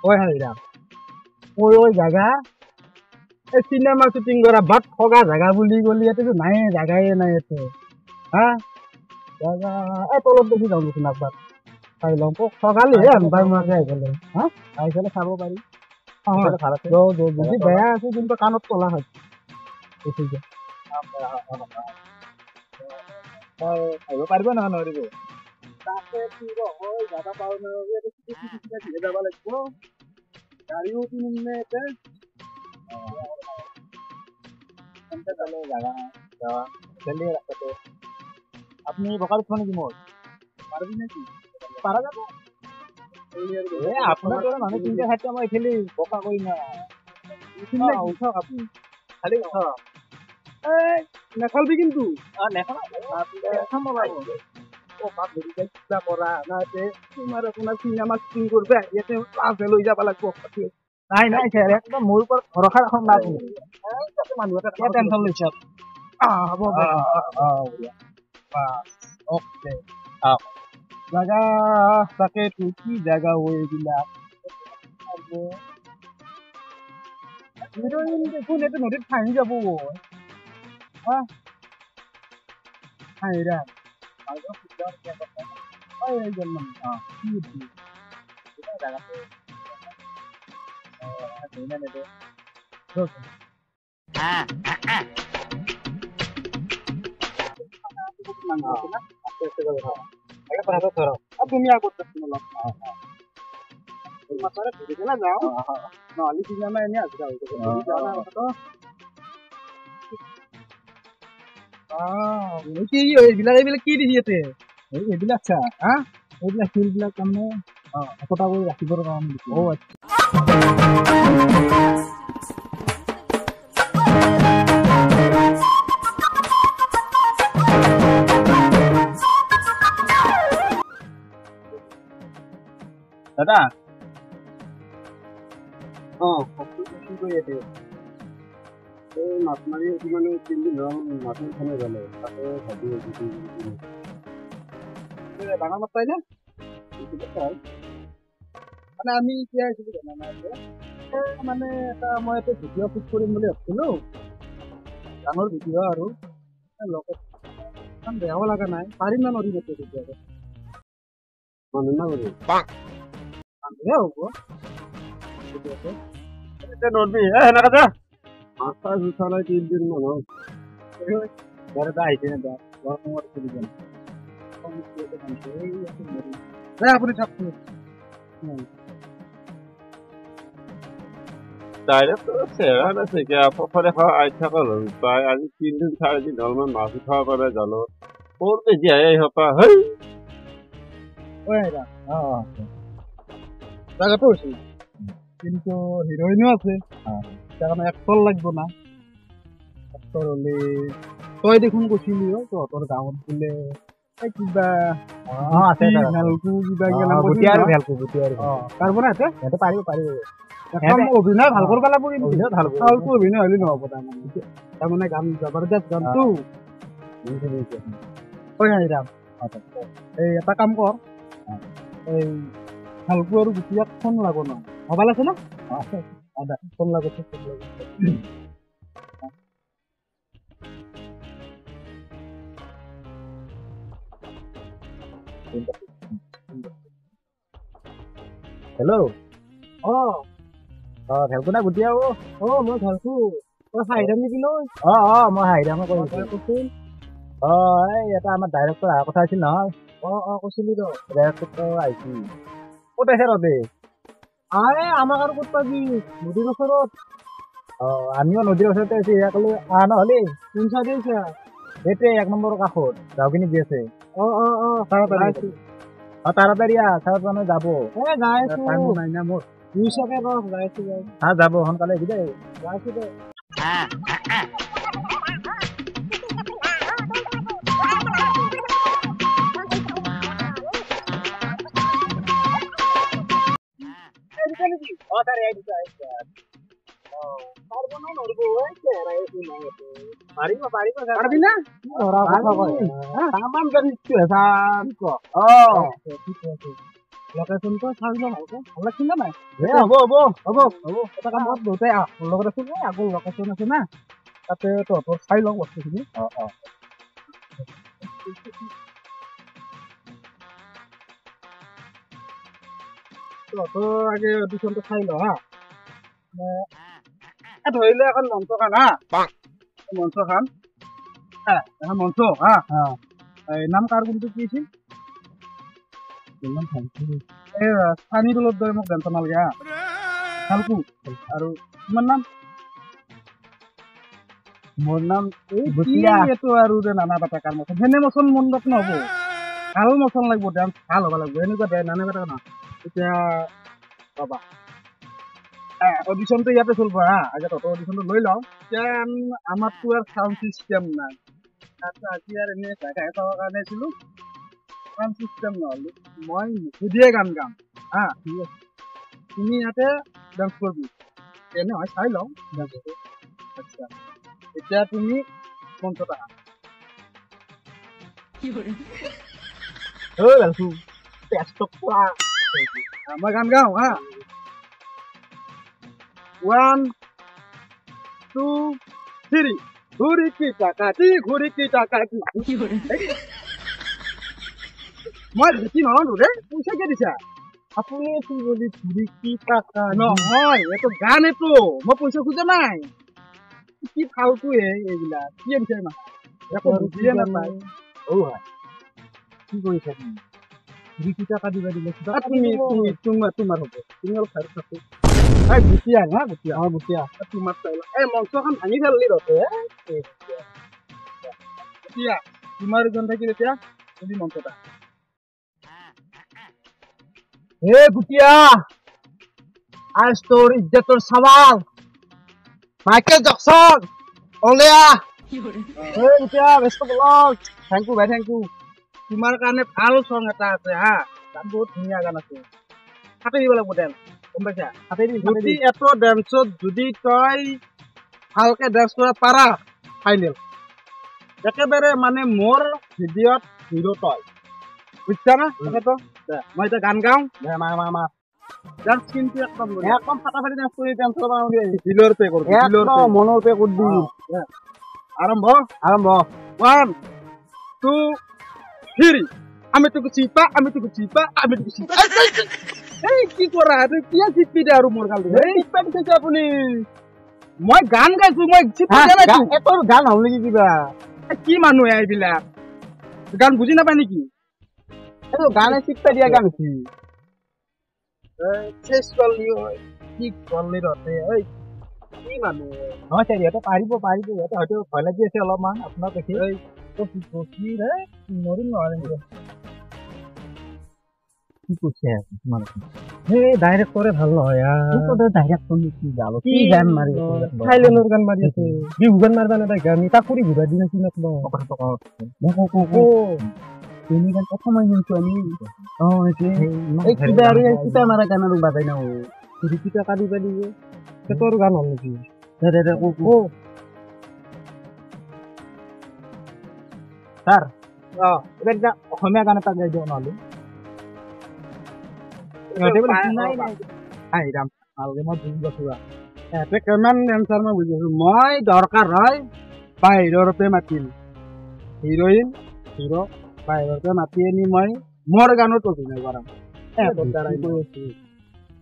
ঐ হাজিৰাম ঐ ঐ জাগা এই চিনেমা শ্বুটিং কৰা বাট থকা জাগা বুলি ক'লি ইয়াতেতো নাই জাগাই নাই ইয়াতে হা জাগা এই তলত দেখি যাওঁ দেখোন একবাৰ চাই লওঁ সকালেহে আনবাৰ মাকে আহি পেলাই হা আহি পেলাই চাব পাৰি যদি বেয়া আছে কিন্তু কাণত তলা হয় আহিব পাৰিব নহয় নোৱাৰিব তাকে জাগা পাওঁ যাব লাগিব গাড়ীও কিনিম নে ইয়াতে জাগা নাই ৰাস্তাতে আপুনি বকাৰত উঠিব নেকি মোৰ পাৰিবি নেকি পাৰা যাব আপোনাৰ দৰে মানুহ তিনিটা চাৰিটা মই এইফালে বকা কৰি না উঠক আপুনি খালি উঠক এই নেখালবি কিন্তু কিবা কৰা নাই তোমাৰ আপোনাৰ চিনেমা শ্বুটিং কৰবে ইয়াতে লাজে লৈ যাব লাগিব নাই নাই ছাৰ একদম মোৰ ওপৰত ভৰসা ৰাখক না আপুনি মানুহ এটা টেনচন লৈছে হ'ব অ'কে জাগা তাকেতো কি জাগা ঐ এইবিলাক হিৰইন দেখোন এইটো নদীত ভাঙি যাব হা হাঁহিৰাম তুমি আগত যাওঁ নহ'লে চিনেমা এনেই হাজিৰা হৈ যাব কি এইবিলাক এইবিলাক কি দিছে ইয়াতে এইবিলাক চা হা এইবিলাক শিলবিলাক তাৰমানে একতা কৰি ৰাখিবৰ কাৰণে দিছে অ আচ্ছা দাদা অ কওকচোন কি কৰি আছে এই মাছ মাৰি আছো মানে তিনিদিন হ'ল মাছৰ খানে গ'লে তাতে ভাবি আছো ডাঙৰ মাছ পাই না মানে আমি এতিয়া আহিছিলো জানা নাই মানে এটা মই এটা ভিডিঅ' শ্বুট কৰিম বুলি ভাবছিলো ডাঙৰ ভিডিঅ' আৰু লগত ইমান বেয়াও লগা নাই পাৰিম না নোৱাৰিম এইটো ভিডিঅ' মানুহ না কৰিম মানুহে হ'ব ভিডিঅ'টো এতিয়া নৰবি এ সেনেকা যা মাছ চাছ উঠা নাই তিনিদিন মান হ'ল ঘৰতে আহিছে নে গৰমত চলি যাম আপুনি থাকচোন ডাইৰেক্ট চেহেৰা নাছে কিয়া পখৰে খাওঁ আই থকা হ'ল প্ৰায় আজি তিনিদিন চাৰিদিন হ'ল মই মাছ উঠাব পৰা জালত ক'ৰ বেছি আহে এই সোপা হেই জাগাটো হৈছে কিন্তু হিৰইনো আছে সেইকাৰণে এক্টৰ লাগিব না এক্টৰ হ'লে তই দেখোন কৈছিলি তহঁতৰ গাঁৱত বোলে কিবা অভিনয় ভাল কৰিব লাগিব কিন্তু ফাল্টু অভিনয় হ'লে নহ'ব তাৰমানে গান জবৰদস্ত গানটো ৰাম এই এটা কাম কৰ এই ভালকু আৰু গুটিয়াক ফোন লাগো ন মোবাইল আছে না ফোন লাগছে ফোন লাগছে হেল্ল' অ অ ভেলকু না গুটিয়া অ অ মই ভেলকু তই হাঁহিৰাম নেকি লৈ অ অ মই হাঁহিৰামে কৈ আছো কচোন অ এই এটা আমাৰ ডাইৰেক্টৰ অহা কথা আছিল নহয় অ অ কৈছিলি ৰ ডাইৰেক্টৰ আহিছি ক'ত আছে ৰদে আৰে আমাক আৰু ক'ত পাবি নদীৰ ওচৰত অ আমিও নদীৰ ওচৰতে আছো ইয়াক লৈ আহা নহ'লে কোন চাইডে আছা সেইটোৱে এক নম্বৰৰ কাষত যাওকিনি দি আছে অ অ অ তাড়াতাড়ি অ তাড়াতাড়ি আহ ছাৰ মানে যাব এ যাই আছো টাইমো নাই না মোৰ দুইশকে ৰ যাই আছো যাই হা যাব সোনকালে আহিবি দেই যাই আছো দে অ ছাৰ এই দিছে পাৰিব পাৰিব পাৰবি না ধৰা কথা কয় তামাম জানিছো হেচান ক অ ঠিক আছে লোকেশ্যনটো চাই লওঁ ভালকে, ভাল লাগছে নে নাই? হ'ব হ'ব হ'ব হ'ব। এটা কাম কৰ, দুয়োটাই আহ, মোৰ লগত আছো, এই আগৰ লোকেশ্যন আছে না, তাতে তহঁতৰ চাই লওঁ বস্তুখিনি। অঁ অঁ। তহঁতৰ আগে অডিশ্যনটো চাই ল হা। ধৰি ল এখন মঞ্চখন হা, মঞ্চখন এখন মঞ্চ হা। এই নাম কাৰ কোনটো কি আছিল? এই চানি দলৰ দৰে মোক ডেন্স নালাগে হা। ফাল্টু। আৰু তোমাৰ নাম? মোৰ নাম এই গুটীয়া। এইটো আৰু যে নানা পাতা কাৰ মচন, সেনে মচন মণ্ডপ নহ'ব, ভাল মচন লাগিব, ডেন্স ভাল হ'ব লাগিব, এনেকুৱা নানা পাতা নহয়। এতিয়া পাবা অডিশ্যনটো ইয়াতে চলিব হা। আগে তহঁতৰ অডিশ্যনটো লৈ লওঁ। এতিয়া আমাৰতো আৰু চাউণ্ড চিষ্টেম নাই, তাৰপিছত আজি আৰু এনেই জেগাহে চাবৰ কাৰণে আছিলোঁ, চাউণ্ড চিষ্টেম নহ'লে মই মুখেদিয়ে গান গাম হা। ঠিক আছে, তুমি ইয়াতে ডান্স কৰিবি, এনে হয় চাই লওঁ ডান্সটো। আচ্ছা, এতিয়া তুমি মঞ্চত আহা। ঐ ভালকু পেষ্টক পোৱা। মই গান গাওঁ হা। 1 2 3। ঘুৰি কি টাকাটি, ঘুৰি কি টাকাটি। মই ধুতি নহয় ৰে, পইচা কিয় দিছা? আপুনি কি বুলি ঘূৰি কি টাকা? নহয়, এইটো গান, এইটো মই পইচা খোজা নাই। কি ফাল্টু এইবিলাক, কি আনিছে ইমান, একো বুজিয়ে নাপায়। অ হয়, কি কৰিছা তুমি? ঘূৰি কি টাকা দিবা দিলে? তুমি তুমি তোমাৰ তোমাৰ হ'ব, তুমি অলপ চাইড থাকো। এই গুটিয়া না, গুটিয়া। অঁ গুটিয়া। তোমাৰ চাই এই মঞ্চখন ভাঙি পেলালি ৰতে। গুটিয়া, তোমাৰ এজন থাকিল, এতিয়া তুমি মঞ্চত আহা। হে গুটিয়া, আজ তোৰ ইজ্জতৰ সৱাল, মাইকেল জকসন ওলে আহ। হে গুটিয়া, best of luck. Thank U ভাই, thank U. তোমাৰ কাৰণে ভাল চং এটা আছে হা, গান বহুত ধুনীয়া গান আছে, কাটি দিব লাগিব ডেন্স, গম পাইছা? যদি এটা ডেন্সত যদি তই ভালকে ডেন্স কৰিব পাৰা, ফাইনেল একেবাৰে মানে মোৰ ভিডিঅ'ত হিৰ' তই, বুজিছা না কথাটো? মই এতিয়া গান গাওঁ, ডান্স কিন্তু একদম একদম ফাটাফাটি ডান্স কৰি ডান্স কৰিব পাৰোঁ। দিলৰ পে কৰবি, দিলৰ পে, মনৰ পে কৰি দিম। আৰম্ভ, আৰম্ভ। 1 2 3। আমি তোকে চিপা, আমি তোকে চিপা, আমি তোকে চিপা। এই কি কৰা তুই? কিয় চিপি দে আৰু মোৰ গাল? চিপা দিছে আপুনি। মই গান গাইছো, মই চিপি দিয়া নাই। এইটো গান হ'ল নেকি কিবা? কি মানুহ এইবিলাক, গান বুজি নাপায় নেকি? এইটো গানে চিপা দিয়া গান হৈছে। চেচ কৰলি, কি কৰলি তহঁতে? ঐ কি মানুহ নহয় ছাৰ, ইহঁতে পাৰিব, পাৰিব। ইহঁতে হয়তো ভয় লাগি আছে অলপমান আপোনাক দেখি। কি ৰে, নৰিম নহয়। কি কৈছে তোমালোকে? সেই ডাইৰেক্টৰে ভাল নহয়। ডাইৰেক্টৰ কি গাল, কি গান মাৰি আছে? থাইলেণ্ডৰ গান মাৰি আছে, বিহু গান মাৰিবা নাপায়, গান তাকুৰি ঘূৰাই দিনা কি নাকব। তুমি গান প্ৰথমে শুনছো আমি। অ এই কিবা আৰু কিবা মাৰা গান আৰু বাজাই না, ঘূৰি কিটা কাটি পালি যে, সেইটো আৰু গান হ'ল নেকি? দে দে দে, ক ছাৰ। অ এইবাৰ কিবা অসমীয়া গান এটা গাই দিয়ক নহ'লে। ইহঁতে বোলে শুনাই নাই। হাই ৰাম, ভালকে মই বুজি পাইছো। এতে কিমান এনচাৰ মই বুজি পাইছো। মই দৰকাৰ হয় বাহিৰৰ পৰা মাতিম হিৰইন হিৰ', বাহিৰৰ পৰা মাতি আনি মই মোৰ গানত অভিনয় কৰাম।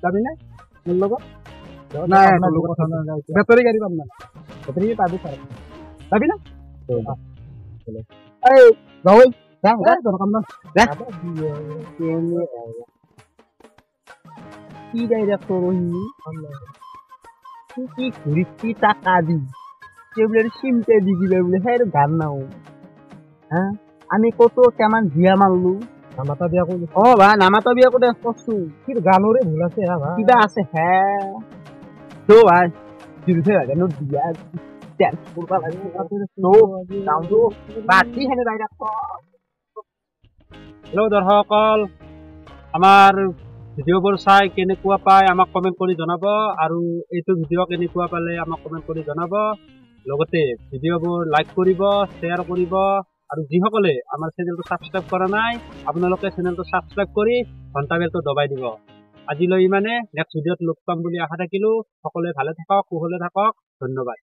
যাবি নে মোৰ লগত? নাই, বেটাৰী গাড়ী পাম না? বেটাৰী পাবি ছাৰ। যাবি না? এই যাওঁ, যাওঁ, দৰকাৰ নাই। কি ডাইৰেক্টৰ সি? কি ঘূৰি কি টাকা দি বোলে চিমটে দি কিবা বোলে সেই গান নাও হা। আমি কত কেমান বিয়া মাৰলো, নামাতা বিয়া কৰিলো। অ ভাই, নামাতা বিয়া কৰি কৰছো। কিন্তু গানৰে ভুল আছে হা ভাই, কিবা আছে হে। তো ভাই দিলছে গানত বিয়া ডেন্স কৰিব লাগিব। তো যাওঁ বাতি হেনে ডাইৰেক্টৰ। হেল্ল' দৰ্শকসকল, আমাৰ ভিডিঅ'বোৰ চাই কেনেকুৱা পায় আমাক কমেণ্ট কৰি জনাব, আৰু এইটো ভিডিঅ' কেনেকুৱা পালে আমাক কমেণ্ট কৰি জনাব। লগতে ভিডিঅ'বোৰ লাইক কৰিব, শ্বেয়াৰ কৰিব, আৰু যিসকলে আমাৰ চেনেলটো ছাবস্ক্ৰাইব কৰা নাই, আপোনালোকে চেনেলটো ছাবস্ক্ৰাইব কৰি ঘণ্টা বেলটো দবাই দিব। আজিলৈ ইমানে, নেক্সট ভিডিঅ'ত লগ পাম বুলি আশা থাকিলো। সকলোৱে ভালে থাকক, কুশলে থাকক, ধন্যবাদ।